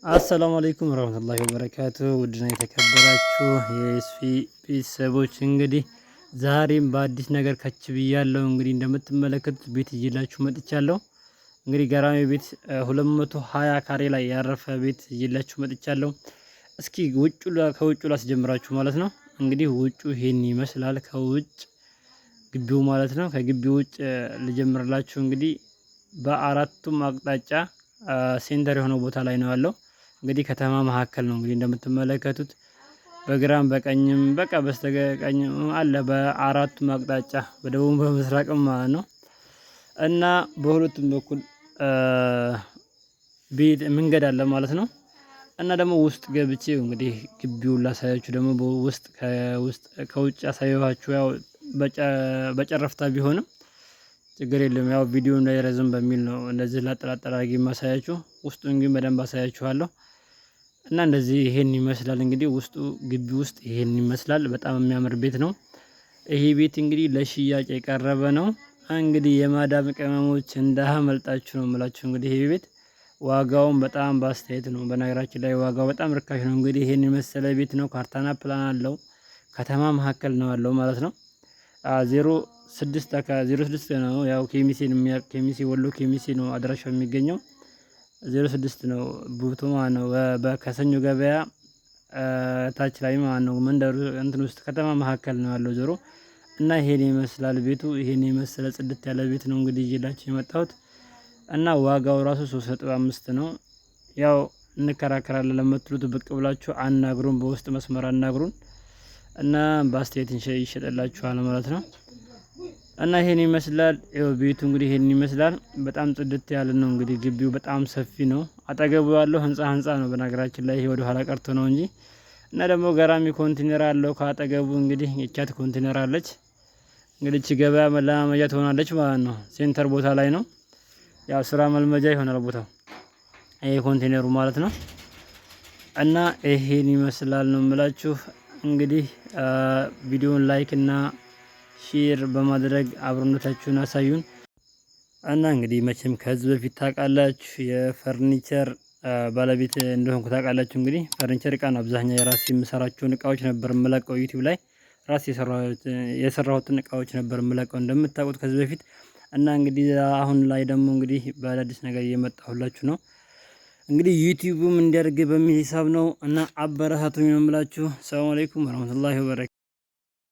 السلام عليكم ورحمة الله وبركاته። ውድና የተከበራችሁ የኤስፊ ቤተሰቦች፣ እንግዲህ ዛሬም በአዲስ ነገር ከች ብያለሁ። እንግዲህ እንደምትመለከቱት ቤት ይዤላችሁ መጥቻለሁ። እንግዲህ ገራሚ ቤት 220 ካሬ ላይ ያረፈ ቤት ይዤላችሁ መጥቻለሁ። እስኪ ውጩ ከውጩ ላስጀምራችሁ ማለት ነው። እንግዲህ ውጩ ይሄን ይመስላል፣ ከውጭ ግቢው ማለት ነው። ከግቢው ውጭ ልጀምርላችሁ። እንግዲህ በአራቱም አቅጣጫ center የሆነ ቦታ ላይ ነው ያለው። እንግዲህ ከተማ መካከል ነው። እንግዲህ እንደምትመለከቱት በግራም በቀኝም በቃ በስተቀኝም አለ፣ በአራቱም አቅጣጫ በደቡብ በምስራቅም ማለት ነው። እና በሁለቱም በኩል ቤት መንገድ አለ ማለት ነው። እና ደግሞ ውስጥ ገብቼ እንግዲህ ግቢውን ላሳያችሁ። ደግሞ በውስጥ ከውስጥ ከውጭ ያሳየኋችሁ ያው በጨረፍታ ቢሆንም ችግር የለም። ያው ቪዲዮ እንዳይረዝም በሚል ነው እንደዚህ ላጠላጠል አድርጌ የማሳያችሁ። ውስጡን ግን በደንብ አሳያችኋለሁ። እና እንደዚህ ይሄን ይመስላል፣ እንግዲህ ውስጡ ግቢ ውስጥ ይሄን ይመስላል። በጣም የሚያምር ቤት ነው። ይሄ ቤት እንግዲህ ለሽያጭ የቀረበ ነው። እንግዲህ የማዳም ቅመሞች እንዳያመልጣችሁ ነው የምላችሁ። እንግዲህ ይሄ ቤት ዋጋውን በጣም በአስተያየት ነው። በነገራችን ላይ ዋጋው በጣም ርካሽ ነው። እንግዲህ ይሄን የመሰለ ቤት ነው። ካርታና ፕላን አለው። ከተማ መካከል ነው ያለው ማለት ነው። 06 06 ነው። ያው ኬሚሴ ነው፣ ኬሚሴ ወሎ ኬሚሴ ነው አድራሻው የሚገኘው። 06 ነው ቡቶማ ነው፣ ከሰኞ ገበያ ታች ላይ ማለት ነው። መንደሩ እንትን ውስጥ ከተማ መካከል ነው ያለው ዞሮ። እና ይሄን ይመስላል ቤቱ። ይሄን የመሰለ ጽድት ያለ ቤት ነው እንግዲህ ይዤላችሁ የመጣሁት። እና ዋጋው ራሱ 3.5 ነው። ያው እንከራከራለን ለምትሉት ብቅ ብላችሁ አናግሩን፣ በውስጥ መስመር አናግሩን እና በአስተያየት ይሸጥላችኋል ማለት ነው። እና ይሄን ይመስላል። ይኸው ቤቱ እንግዲህ ይሄን ይመስላል። በጣም ጽድት ያለ ነው። እንግዲህ ግቢው በጣም ሰፊ ነው። አጠገቡ ያለው ህንጻ ህንጻ ነው። በነገራችን ላይ ይሄ ወደ ኋላ ቀርቶ ነው እንጂ። እና ደግሞ ገራሚ ኮንቴነር አለው ከአጠገቡ። እንግዲህ የቻት ኮንቴነር አለች። እንግዲህ እቺ ገበያ መለማመጃ ትሆናለች ማለት ነው። center ቦታ ላይ ነው። ያው ስራ መልመጃ ይሆናል ቦታው፣ ይሄ ኮንቴነሩ ማለት ነው። እና ይሄን ይመስላል ነው የምላችሁ። እንግዲህ ቪዲዮውን like እና share በማድረግ አብሮነታችሁን አሳዩን። እና እንግዲህ መቼም ከዚህ በፊት ታውቃላችሁ የፈርኒቸር ባለቤት እንደሆንኩ ታውቃላችሁ። እንግዲህ ፈርኒቸር እቃ ነው፣ አብዛኛው የራሴ የምሰራቸውን እቃዎች ነበር የምለቀው ዩቲዩብ ላይ። ራሴ የሰራሁትን እቃዎች ነበር የምለቀው እንደምታውቁት ከዚህ በፊት። እና እንግዲህ አሁን ላይ ደግሞ እንግዲህ በአዳዲስ ነገር እየመጣሁላችሁ ነው። እንግዲህ ዩቲዩብም እንዲያድግ በሚል ሂሳብ ነው እና አበረታቱኝ ነው የምላችሁ። ሰላም አለይኩም ወረህመቱላሂ ወበረካቱ።